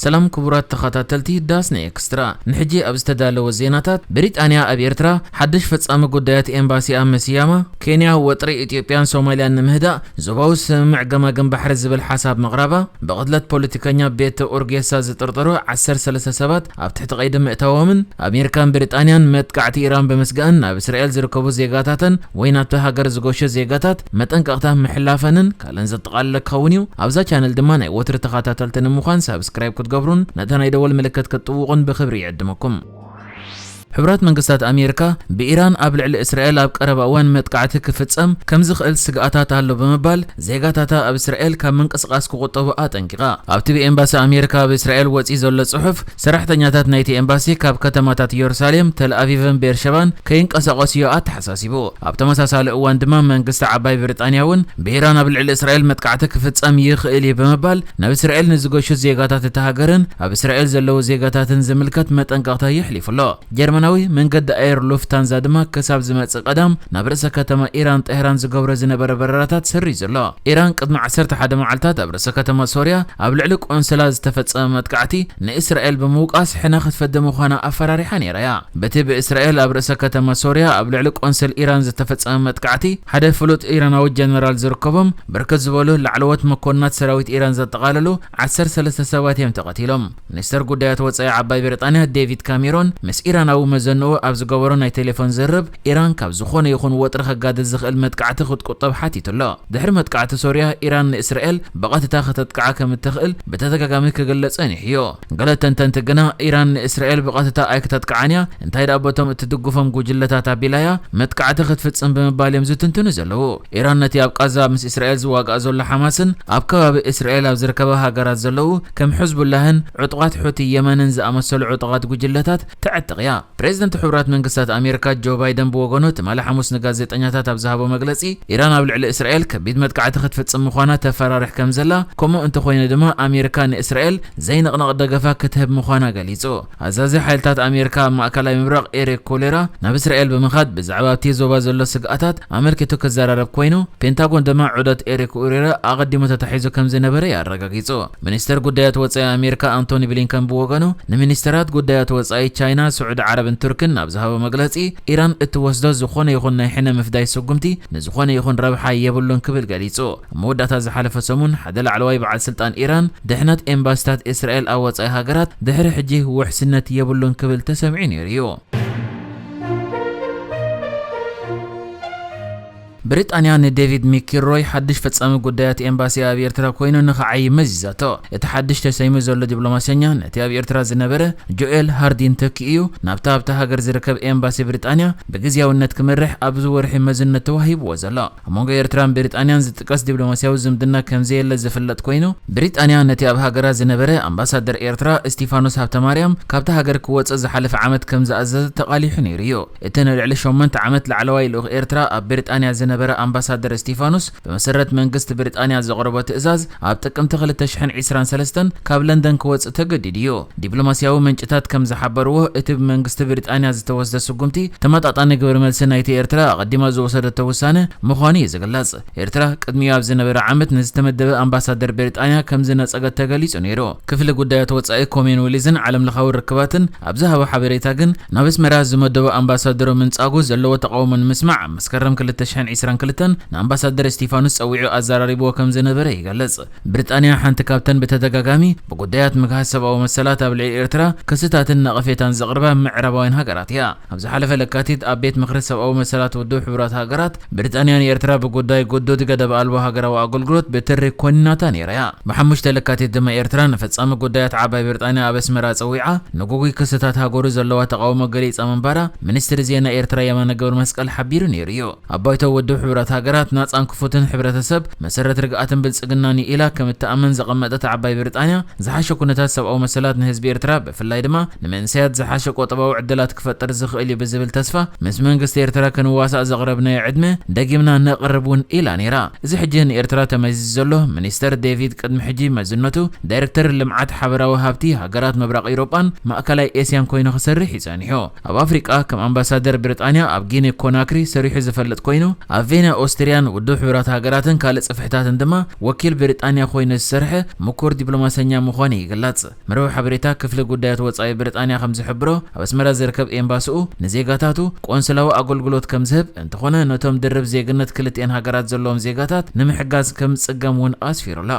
ሰላም ክቡራት ተኸታተልቲ ዳስና ኤክስትራ፣ ንሕጂ ኣብ ዝተዳለወ ዜናታት፣ ብሪጣንያ ኣብ ኤርትራ ሓድሽ ፈጻሚ ጉዳያት ኤምባሲኣ ምስያማ፣ ኬንያ ወጥሪ ኢትዮጵያን ሶማልያን ንምህዳእ ዞባዊ ስምምዕ ገማግም ባሕሪ ዝብል ሓሳብ ምቕራባ፣ ብቕትለት ፖለቲከኛ ቤተ ኡርጌሳ ዝጥርጠሩ ዓሰርተ ሰለስተ ሰባት ኣብ ትሕቲ ቀይዲ ምእታዎምን ኣሜሪካን ብሪጣንያን መጥቃዕቲ ኢራን ብምስጋእን ናብ እስራኤል ዝርከቡ ዜጋታተን ወይ ናብቲ ሃገር ዝገሹ ዜጋታት መጠንቀቕታ ምሕላፈንን ካልእን ዘጠቓልለ ክኸውን እዩ። ኣብዛ ቻነል ድማ ናይ ወትሪ ተኸታተልቲ ንምዃን ሳብስክራይብ ክትገብሩን ነታ ናይ ደወል ምልክት ክትጥውቑን ብኽብሪ ይዕድመኩም። ሕቡራት መንግስታት ኣሜሪካ ብኢራን ኣብ ልዕሊ እስራኤል ኣብ ቀረባ እዋን መጥቃዕቲ ክፍጸም ከም ዝኽእል ስግኣታት ኣሎ ብምባል ዜጋታታ ኣብ እስራኤል ካብ ምንቅስቓስ ክቑጠቡ ኣጠንቂቓ። ኣብቲ ብኤምባሲ ኣሜሪካ ኣብ እስራኤል ወጺኡ ዘሎ ጽሑፍ፣ ሰራሕተኛታት ናይቲ ኤምባሲ ካብ ከተማታት ኢየሩሳሌም፣ ተልኣቪቭን ቤርሸባን ከይንቀሳቐሱ እዩ ኣተሓሳሲቡ። ኣብ ተመሳሳሊ እዋን ድማ መንግስቲ ዓባይ ብሪጣንያ እውን ብኢራን ኣብ ልዕሊ እስራኤል መጥቃዕቲ ክፍጸም ይኽእል እዩ ብምባል ናብ እስራኤል ንዝገሹ ዜጋታት እታ ሃገርን ኣብ እስራኤል ዘለዉ ዜጋታትን ዝምልከት መጠንቀቕታ የሕሊፉ ኣሎ። ጀርመናዊ መንገዲ ኣየር ሉፍታንዛ ድማ ክሳብ ዝመጽእ ቀዳም ናብ ርእሰ ከተማ ኢራን ጤህራን ዝገብሮ ዝነበረ በረራታት ሰሪዙ ኣሎ። ኢራን ቅድሚ ዓሰርተ ሓደ መዓልታት ኣብ ርእሰ ከተማ ሶርያ ኣብ ልዕሊ ቆንስላ ዝተፈጸመ መጥቃዕቲ ንእስራኤል ብምውቃስ ሕነ ክትፈዲ ምዃና ኣፈራሪሓ ነይራ እያ። በቲ ብእስራኤል ኣብ ርእሰ ከተማ ሶርያ ኣብ ልዕሊ ቆንስል ኢራን ዝተፈጸመ መጥቃዕቲ ሓደ ፍሉጥ ኢራናዊ ጀነራል ዝርከቦም ብርክት ዝበሉ ላዕለዎት መኮንናት ሰራዊት ኢራን ዘጠቓለሉ ዓሰርተ ሰለስተ ሰባት እዮም ተቐቲሎም። ሚኒስተር ጉዳያት ወጻኢ ዓባይ ብሪጣንያ ዴቪድ ካሜሮን ምስ ኢራናዊ መዘንኡ ኣብ ዝገበሮ ናይ ቴሌፎን ዝርርብ፣ ኢራን ካብ ዝኾነ ይኹን ወጥሪ ከጋድድ ዝኽእል መጥቃዕቲ ክትቁጠብ ሓቲቱ ኣሎ። ድሕሪ መጥቃዕቲ ሶርያ፣ ኢራን ንእስራኤል ብቐጥታ ከተጥቅዓ ከም እትኽእል ብተደጋጋሚ ክግለጽ ጸኒሑ እዩ። ገለ ተንተንቲ ግና፣ ኢራን ንእስራኤል ብቐጥታ ኣይክተጥቅዓን እያ፣ እንታይ ደኣ በቶም እትድግፎም ጉጅለታት ኣቢላ እያ መጥቃዕቲ ክትፍጽም ብምባል እዮም ዝትንትኑ ዘለዉ። ኢራን ነቲ ኣብ ቃዛ ምስ እስራኤል ዝዋጋእ ዘሎ ሓማስን ኣብ ከባቢ እስራኤል ኣብ ዝርከባ ሃገራት ዘለዉ ከም ሕዝቡላህን ዕጡቓት ሑቲ የመንን ዝኣመሰሉ ዕጡቓት ጉጅለታት ተዕጥቕ እያ። ፕሬዚደንት ሕቡራት መንግስታት ኣሜሪካ ጆ ባይደን ብወገኑ ትማሊ ሓሙስ ንጋዜጠኛታት ኣብ ዝሃቦ መግለጺ፣ ኢራን ኣብ ልዕሊ እስራኤል ከቢድ መጥቃዕቲ ክትፍጽም ምዃና ተፈራርሕ ከም ዘላ፣ ከምኡ እንተኾይኑ ድማ ኣሜሪካ ንእስራኤል ዘይንቕነቕ ደገፋ ክትህብ ምዃና ገሊጹ። ኣዛዚ ሓይልታት ኣሜሪካ ኣብ ማእከላይ ምብራቕ ኤሪክ ኮሌራ ናብ እስራኤል ብምኻድ ብዛዕባ ኣብቲ ዞባ ዘሎ ስግኣታት ኣመልኪቱ ክዘራረብ ኮይኑ፣ ፔንታጎን ድማ ዑደት ኤሪክ ኮሌራ ኣቐዲሙ ተታሒዙ ከም ዝነበረ እዩ ኣረጋጊጹ። ሚኒስተር ጉዳያት ወጻኢ ኣሜሪካ ኣንቶኒ ብሊንከን ብወገኑ፣ ንሚኒስተራት ጉዳያት ወጻኢ ቻይና፣ ስዑዲ ዓረብን ቱርክን ኣብ ዝሃቦ መግለጺ፣ ኢራን እትወስዶ ዝኾነ ይኹን ናይ ሕነ ምፍዳይ ስጉምቲ ንዝኾነ ይኹን ረብሓ የብሉን ክብል ገሊጹ። ኣብ መወዳእታ ዝሓለፈ ሰሙን ሓደ ላዕለዋይ በዓል ስልጣን ኢራን፣ ድሕነት ኤምባሲታት እስራኤል ኣብ ወጻኢ ሃገራት ድሕሪ ሕጂ ውሕስነት የብሉን ክብል ተሰሚዑ ነይሩ እዩ። ብሪጣንያ ንዴቪድ ሚኪሮይ ሓድሽ ፈጻሚ ጉዳያት ኤምባሲ ኣብ ኤርትራ ኮይኑ ንኽዓዪ መዚዛቶ። እቲ ሓድሽ ተሰይሙ ዘሎ ዲፕሎማሰኛ ነቲ ኣብ ኤርትራ ዝነበረ ጆኤል ሃርዲን ተኪኡ እዩ ናብታ ኣብታ ሃገር ዝርከብ ኤምባሲ ብሪጣንያ ብግዝያውነት ክመርሕ ኣብዚ ወርሒ መዝነት ተዋሂብዎ ዘሎ። ኣብ መንጎ ኤርትራን ብሪጣንያን ዝጥቀስ ዲፕሎማስያዊ ዝምድና ከም ዘየለ ዝፍለጥ ኮይኑ፣ ብሪጣንያ ነቲ ኣብ ሃገራ ዝነበረ ኣምባሳደር ኤርትራ እስቲፋኖስ ሃብተማርያም ካብታ ሃገር ክወጽእ ዝሓለፈ ዓመት ከም ዝኣዘዘ ተቓሊሑ ነይሩ እዩ። እቲ ንልዕሊ ሸሞንተ ዓመት ላዕለዋይ ልኡኽ ኤርትራ ኣብ ብሪጣንያ ዝነበረ ኣምባሳደር እስቲፋኖስ፣ ብመሰረት መንግስቲ ብሪጣንያ ዘቕረቦ ትእዛዝ፣ ኣብ ጥቅምቲ ክልተ ሽሕን ዕስራን ሰለስተን ካብ ለንደን ክወጽእ ተገዲዱ እዩ። ዲፕሎማስያዊ ምንጭታት ከም ዝሓበርዎ፣ እቲ ብመንግስቲ ብሪጣንያ ዝተወስደ ስጉምቲ፣ ተመጣጣኒ ግብረ መልሲ ናይቲ ኤርትራ ኣቐዲማ ዝወሰደቶ ውሳነ ምዃኑ እዩ ዝግለጽ። ኤርትራ ቅድሚኡ ኣብ ዝነበረ ዓመት ንዝተመደበ ኣምባሳደር ብሪጣንያ ከም ዝነጸገት ተገሊጹ ነይሩ። ክፍሊ ጉዳያት ወጻኢ ኮሜንዌልዝን ዓለምለኻዊ ርክባትን ኣብ ዝሃቦ ሓበሬታ ግን፣ ናብ ኣስመራ ዝመደቦ ኣምባሳደሩ ምንጻጉ ዘለዎ ተቓውሞ ንምስማዕ፣ ኣብ መስከረም ክልተ ሽሕን ዕስራን ክልተን ንኣምባሳደር እስቲፋኖስ ጸዊዑ ኣዘራሪብዎ ከም ዝነበረ ይገልጽ። ብሪጣንያ ሓንቲ ካብተን ብተደጋጋሚ ብጉዳያት ምግሃስ ሰብኣዊ መሰላት ኣብ ልዕሊ ኤርትራ ክስታትን ነቐፌታን ዘቕርባ ምዕራባውያን ሃገራት እያ። ኣብ ዝሓለፈ ለካቲት ኣብ ቤት ምኽሪ ሰብኣዊ መሰላት ውድብ ሕቡራት ሃገራት፣ ብሪጣንያ ንኤርትራ ብጉዳይ ግዱድ ገደብ ኣልቦ ሃገራዊ ኣገልግሎት ብትሪ ኮኒናታ ነይራ እያ። ብሓሙሽተ ለካቲት ድማ ኤርትራ ንፈጻሚ ጉዳያት ዓባይ ብሪጣንያ ኣብ ኣስመራ ጸዊዓ፣ ንግጉይ ክስታት ሃገሩ ዘለዋ ተቓውሞ ገሊጻ ምንባራ ሚኒስትሪ ዜና ኤርትራ የማነ ገብረመስቀል ሓቢሩ ነይሩ እዩ። ኣብ ባይቶ ውድብ ሕቡራት ሃገራት ናጻን ክፉትን ሕብረተሰብ መሰረት ርግኣትን ብልጽግናን እዩ ኢላ ከም እትኣምን ዘቐመጠት ዓባይ ብሪጣንያ፣ ዝሓሸ ኩነታት ሰብኣዊ መሰላት ንህዝቢ ኤርትራ፣ ብፍላይ ድማ ንመንእሰያት ዝሓሸ ቁጠባዊ ዕድላት ክፈጥር ዝኽእል እዩ ብዝብል ተስፋ፣ ምስ መንግስቲ ኤርትራ ክንዋሳእ ዘቕረብናዮ ዕድመ ደጊምና ነቕርብ እውን ኢላ ነይራ። እዚ ሕጂ ንኤርትራ ተመዚዙ ዘሎ ሚኒስተር ዴቪድ ቅድሚ ሕጂ መዝነቱ ዳይሬክተር ልምዓት ሓበራዊ ሃብቲ ሃገራት ምብራቕ ኤውሮጳን ማእከላይ ኤስያን ኮይኑ ክሰርሕ እዩ ጸኒሑ። ኣብ ኣፍሪቃ ከም ኣምባሳደር ብሪጣንያ ኣብ ጊኒ ኮናክሪ ሰሪሑ ዝፈልጥ ኮይኑ፣ ኣብ ቬና ኦስትርያን ውድብ ሕቡራት ሃገራትን ካልእ ጽፍሕታትን ድማ ወኪል ብሪጣንያ ኮይኑ ዝሰርሐ ምኩር ዲፕሎማሰኛ ምዃኑ ይግለጽ። መርበብ ሓበሬታ ክፍሊ ጉዳያት ወጻኢ ብሪጣንያ ከም ዝሕብሮ፣ ኣብ ኣስመራ ዝርከብ ኤምባሲኡ ንዜጋታቱ ቆንስላዊ ኣገልግሎት ከም ዝህብ፣ እንተኾነ ነቶም ድርብ ዜግነት ክልቲኤን ሃገራት ዘለዎም ዜጋታት ንምሕጋዝ ከም ዝጽገም እውን ኣስፊሩ ኣሎ።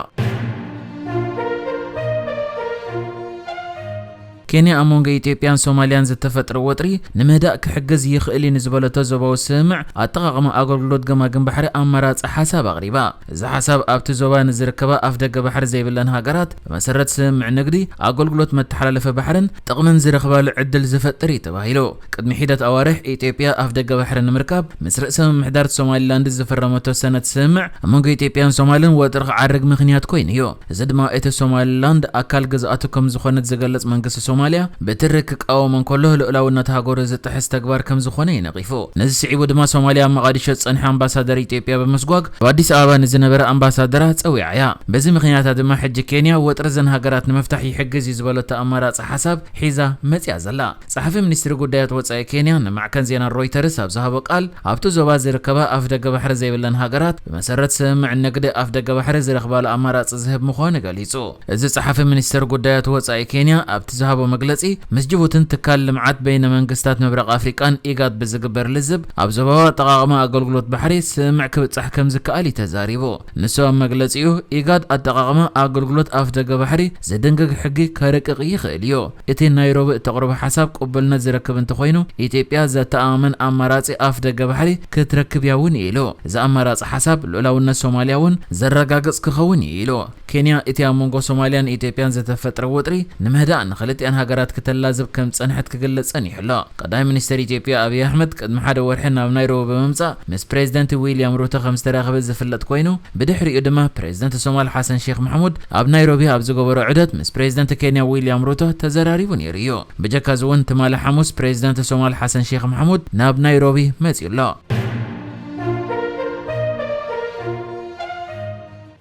ኬንያ ኣብ መንጎ ኢትዮጵያን ሶማልያን ዝተፈጥረ ወጥሪ ንምህዳእ ክሕግዝ ይኽእል እዩ ንዝበለቶ ዞባዊ ስምምዕ ኣጠቓቕማ ኣገልግሎት ገማግም ባሕሪ ኣማራጺ ሓሳብ ኣቕሪባ። እዚ ሓሳብ ኣብቲ ዞባ ንዝርከባ ኣፍደገ ባሕሪ ዘይብለን ሃገራት ብመሰረት ስምምዕ ንግዲ፣ ኣገልግሎት መተሓላለፊ ባሕርን ጥቕምን ዝረኽባሉ ዕድል ዝፈጥር እዩ ተባሂሉ። ቅድሚ ሒደት ኣዋርሕ ኢትዮጵያ ኣፍደገ ባሕሪ ንምርካብ ምስ ርእሰ ምምሕዳር ሶማሊላንድ ዝፈረመቶ ሰነድ ስምምዕ ኣብ መንጎ ኢትዮጵያን ሶማልን ወጥሪ ክዓርግ ምኽንያት ኮይኑ እዩ። እዚ ድማ እቲ ሶማሊላንድ ኣካል ግዝኣቱ ከም ዝኾነት ዝገልጽ መንግስቲ ሶማልያ ብትሪ ክቃወም እንከሎ ልኡላውነት ሃገሩ ዝጥሕስ ተግባር ከም ዝኾነ እዩ ነቒፉ። ነዚ ስዒቡ ድማ ሶማልያ ኣብ መቓዲሾ ዝጸንሐ ኣምባሳደር ኢትዮጵያ ብምስጓግ ኣብ ኣዲስ ኣበባ ንዝነበረ ኣምባሳደራ ጸዊዓ እያ። በዚ ምኽንያታ ድማ ሕጂ ኬንያ ወጥሪ እዘን ሃገራት ንምፍታሕ ይሕግዝ እዩ ዝበለቶ ኣማራጺ ሓሳብ ሒዛ መጺኣ ዘላ። ጸሓፊ ሚኒስትሪ ጉዳያት ወጻኢ ኬንያ ንማዕከን ዜና ሮይተርስ ኣብ ዝሃቦ ቃል፣ ኣብቲ ዞባ ዝርከባ ኣፍደገ ባሕሪ ዘይብለን ሃገራት ብመሰረት ስምምዕ ንግዲ ኣፍደገ ባሕሪ ዝረኽባሉ ኣማራጺ ዝህብ ምዃኑ ገሊጹ። እዚ ጸሓፊ ሚኒስትሪ ጉዳያት ወጻኢ ኬንያ ኣብቲ ዝሃቦ መግለጺ፣ ምስ ጅቡትን ትካል ልምዓት በይነ መንግስታት ምብራቕ ኣፍሪቃን ኢጋድ ብዝግበር ልዝብ፣ ኣብ ዞባዊ ኣጠቓቕማ ኣገልግሎት ባሕሪ ስምምዕ ክብጻሕ ከም ዝከኣል እዩ ተዛሪቡ። ንሱ ኣብ መግለጺኡ፣ ኢጋድ ኣጠቓቕማ ኣገልግሎት ኣፍደገ ባሕሪ ዝድንግግ ሕጊ ከርቅቕ ይኽእል እዩ። እቲ ናይሮቢ እተቕርቦ ሓሳብ ቅቡልነት ዝረክብ እንተኾይኑ፣ ኢትዮጵያ ዘተኣማምን ኣማራጺ ኣፍደገ ባሕሪ ክትረክብ እያ እውን ኢሉ። እዚ ኣማራጺ ሓሳብ ልኡላውነት ሶማልያ እውን ዘረጋግጽ ክኸውን እዩ ኢሉ። ኬንያ እቲ ኣብ መንጎ ሶማልያን ኢትዮጵያን ዝተፈጥረ ወጥሪ ንምህዳእ ንኽልቲኣን ሃገራት ክተላዝብ ከም ዝጸንሐት ክግለጽ ጸኒሑ ኣሎ። ቀዳማይ ሚኒስትር ኢትዮጵያ ኣብይ ኣሕመድ ቅድሚ ሓደ ወርሒ ናብ ናይሮቢ ብምምጻእ ምስ ፕሬዚደንት ዊልያም ሩቶ ከም ዝተራኸበ ዝፍለጥ ኮይኑ፣ ብድሕሪኡ ድማ ፕሬዚደንት ሶማል ሓሰን ሼክ ማሕሙድ ኣብ ናይሮቢ ኣብ ዝገበሮ ዑደት ምስ ፕሬዚደንት ኬንያ ዊልያም ሩቶ ተዘራሪቡ ነይሩ እዩ። ብጀካ እዚ እውን ትማሊ ሓሙስ ፕሬዚደንት ሶማል ሓሰን ሼክ ማሕሙድ ናብ ናይሮቢ መጺኡ ኣሎ።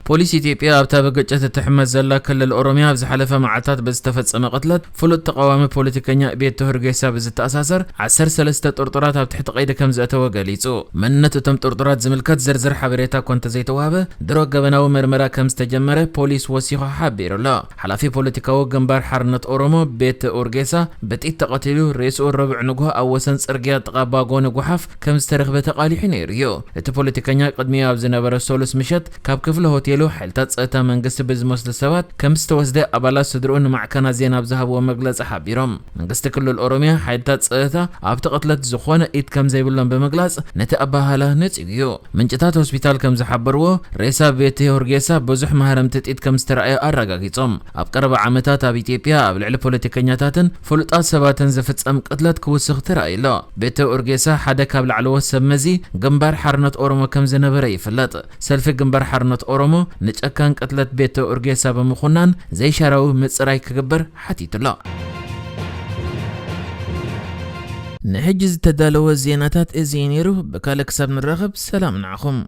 ፖሊስ ኢትዮጵያ ኣብታ ብግጭት እትሕመስ ዘላ ክልል ኦሮሚያ ኣብ ዝሓለፈ መዓልታት ብዝተፈጸመ ቅትለት ፍሉጥ ተቓዋሚ ፖለቲከኛ ቤቶ ሁርጌሳ ብዝተኣሳሰር ዓሰርተ ሰለስተ ጥርጡራት ኣብ ትሕቲ ቀይዲ ከም ዘእተወ ገሊጹ። መንነት እቶም ጥርጡራት ዝምልከት ዝርዝር ሓበሬታ እኳ እንተዘይተዋህበ፣ ድሮ ገበናዊ መርመራ ከም ዝተጀመረ ፖሊስ ወሲኹ ሓቢሩ ኣሎ። ሓላፊ ፖለቲካዊ ግንባር ሓርነት ኦሮሞ ቤቶ ኡርጌሳ ብጥይት ተቐቲሉ፣ ሬስኡ ረቡዕ ንግሆ ኣብ ወሰን ጽርግያ ጥቓ ባጎኒ ጓሓፍ ከም ዝተረኽበ ተቓሊሑ ነይሩ እዩ። እቲ ፖለቲከኛ ቅድሚኡ ኣብ ዝነበረ ሰሉስ ምሸት ካብ ክፍሊ ሆቴሉ ሓይልታት ጸጥታ መንግስቲ ብዝመስሉ ሰባት ከም ዝተወስደ ኣባላት ስድርኡ ንማዕከናት ዜና ኣብ ዝሃብዎ መግለጺ ሓቢሮም። መንግስቲ ክልል ኦሮሚያ ሓይልታት ጸጥታ ኣብቲ ቅትለት ዝኾነ ኢድ ከም ዘይብሎም ብምግላጽ ነቲ ኣበሃህላ ነጺጉ እዩ። ምንጭታት ሆስፒታል ከም ዝሓበርዎ ሬሳ ቤቲ ሆርጌሳ ብዙሕ ማህረምቲ ጥይት ከም ዝተረኣዮ ኣረጋጊጾም። ኣብ ቀረባ ዓመታት ኣብ ኢትዮጵያ ኣብ ልዕሊ ፖለቲከኛታትን ፍሉጣት ሰባትን ዝፍጸም ቅትለት ክውስኽ ተራእዩ ኣሎ። ቤተ ኡርጌሳ ሓደ ካብ ላዕለዎት ሰብ መዚ ግንባር ሓርነት ኦሮሞ ከም ዝነበረ ይፍለጥ። ሰልፊ ግንባር ሓርነት ኦሮሞ ንጨካን ቅትለት ቤተ ኡርጌሳ ብምኹናን ዘይሻራዊ ምጽራይ ክግበር ሓቲቱ ኣሎ። ንሕጂ ዝተዳለወ ዜናታት እዚ እዩ ነይሩ። ብካልእ ክሳብ ንራኸብ ሰላም ንዓኹም።